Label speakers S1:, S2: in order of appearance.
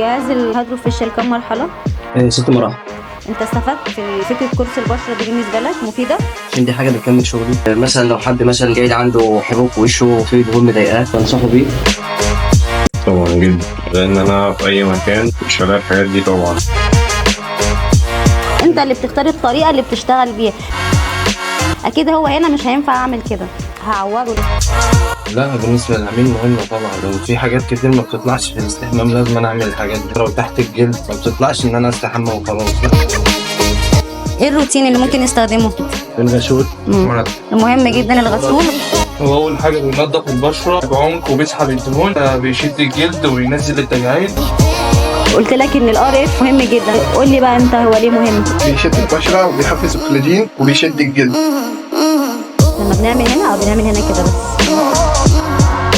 S1: جهاز ال HydraFacial كم مرحلة؟
S2: 6 مراحل.
S1: انت استفدت في فكرة كورس البشرة دي، بالنسبة لك مفيدة؟
S2: عشان دي حاجة بتكمل شغلي. مثلا لو حد مثلا جاي عنده حبوب في وشه وفي دهون مضايقاه بنصحه بيه.
S3: طبعا جدا، لان انا في اي مكان مش هلاقي الحاجات دي طبعا.
S1: انت اللي بتختار الطريقة اللي بتشتغل بيها. اكيد هو هنا مش هينفع اعمل كده، هعوره.
S4: لا، بالنسبة للعميل مهمة طبعا. لو في حاجات كتير ما بتطلعش في الاستحمام لازم أنا أعمل الحاجات دي. لو تحت الجلد ما بتطلعش إن أنا استحمى وخلاص.
S1: ايه الروتين اللي ممكن نستخدمه؟
S4: الغسول.
S1: مهم جدا الغسول.
S5: هو أول حاجة بينضف البشرة بعمق وبيسحب الدهون، بيشد الجلد وينزل التجاعيد.
S1: قلت لك ان ال RF مهم جدا، قول لي بقى انت هو ليه مهم؟
S6: بيشد البشرة وبيحفز الكولاجين وبيشد الجلد.
S1: لما بنعمل هنا او بنعمل هنا كده بس.